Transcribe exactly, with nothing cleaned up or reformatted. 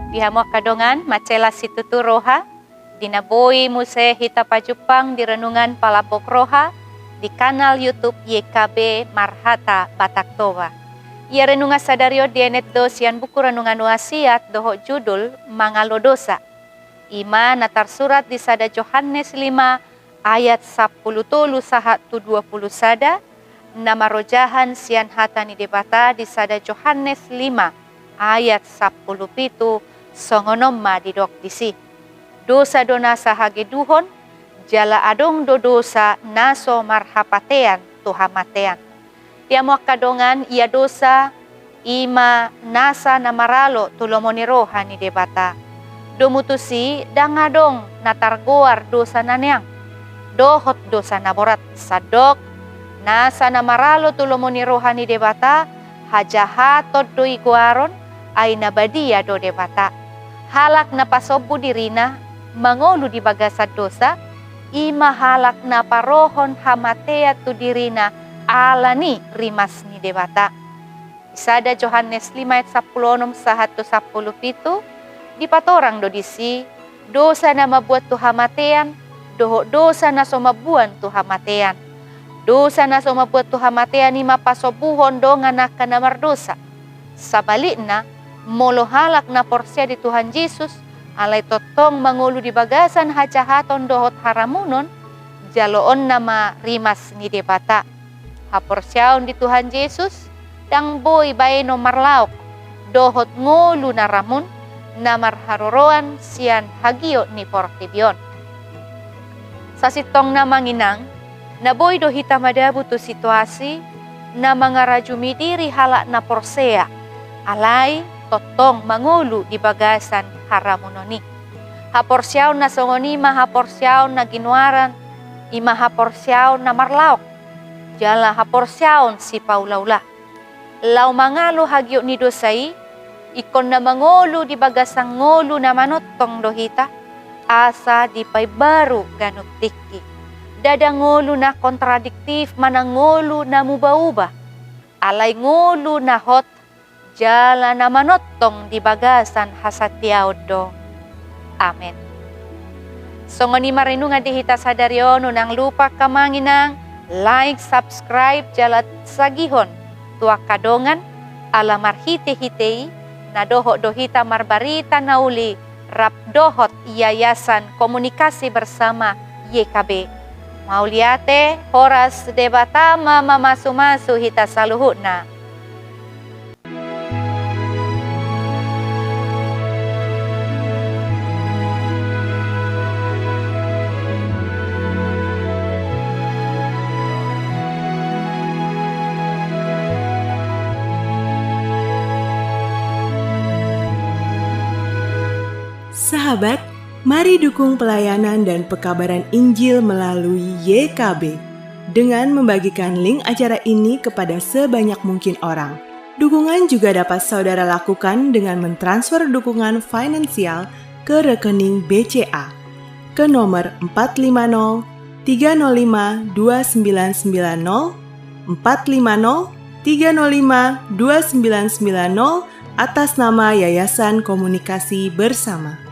Di hamu angka dongan, mansai las situtu roha, di na boi muse hita pajumpang di renungan palambok roha, di kanal YouTube Y K B Marhata Batak Toba. Ia renungan sadari on dienet do sian buku renungan Wasiat dohot judul Mangalo Dosa. I ma na tarsurat di sada Johannes lima ayat sampulu tolu sahat tu dua pulu sada, na marojahan sian hata ni Debata di sada Johannes lima ayat sampulu pitu, songon on ma didok disi: Dosa do nasa hageduhon, jala adong do dosa na so marhapatean tu hamatean. Di hamu angka dongan, ia dosa i ma nasa na maralo tu lomo ni roha ni Debata. Domu tusi ndang adong na targoar dosa na neang dohot dosa na borat, sandok nasa na maralo tu lomo ni roha ni Debata, hajahaton do i goaron, ai na badia do Debata. Halak na pasombu dirina mangolu di bagasan dosa, i ma halak na parohon hamatean tu dirina ala ni rimas ni Debata. Di sada Johannes lima ayat sampulu onom sahat tu sampulu pitu, dipatorang do disi dosa na mambuat tu hamatean dohot dosa na so mambuan tu hamatean. Dosa na so mambuan tu hamatean i ma pasombuhon dongan angka na mardosa. Sabalikna, molo halak na porsea di Tuhan Jesus, alai tongtong mangolu di bagasan hajahaton dohot haramunon, jaloonna ma rimas ni Debata. Haporseaon di Tuhan Jesus ndang boi baenon marlaok dohot ngolu na ramun na marharoroan sian hagiot ni portibi on. Sasintongna, amang inang, na boi do hita madabu tu situasi na mangarajumi diri halak na porsea, alai tongtong mangolu di bagasan haramunon i. Haporseaon na songon i ma haporseaon na ginoaran, i ma haporseaon na marlaok, jala haporseaon sipaulaula. Laho mangalo hagiot ni dosa i, ingkon na mangolu di bagasan ngolu na manongtong do hita, asa dipaimbaru ganup tingki. Ndada ngolu na kontradiktif manang ngolu na mubauba, alai ngolu na hot jala na manongtong di bagasan hasatiaon do. Amen. Songon i ma renungan di hita sadari on, unang lupa angka amang inang, like, subscribe, jala tagihon tu angka dongan, ala marhitehite i na dohot do hita marbarita na uli rap dohot Yayasan Komunikasi Bersama Y K B. Mauliate, horas, Debata ma mamasumasu hita saluhutna. Sahabat, mari dukung pelayanan dan pekabaran Injil melalui Y K B dengan membagikan link acara ini kepada sebanyak mungkin orang. Dukungan juga dapat saudara lakukan dengan mentransfer dukungan finansial ke rekening B C A ke nomor empat lima nol tiga nol lima dua sembilan sembilan nol, empat lima nol tiga nol lima dua sembilan sembilan nol, atas nama Yayasan Komunikasi Bersama.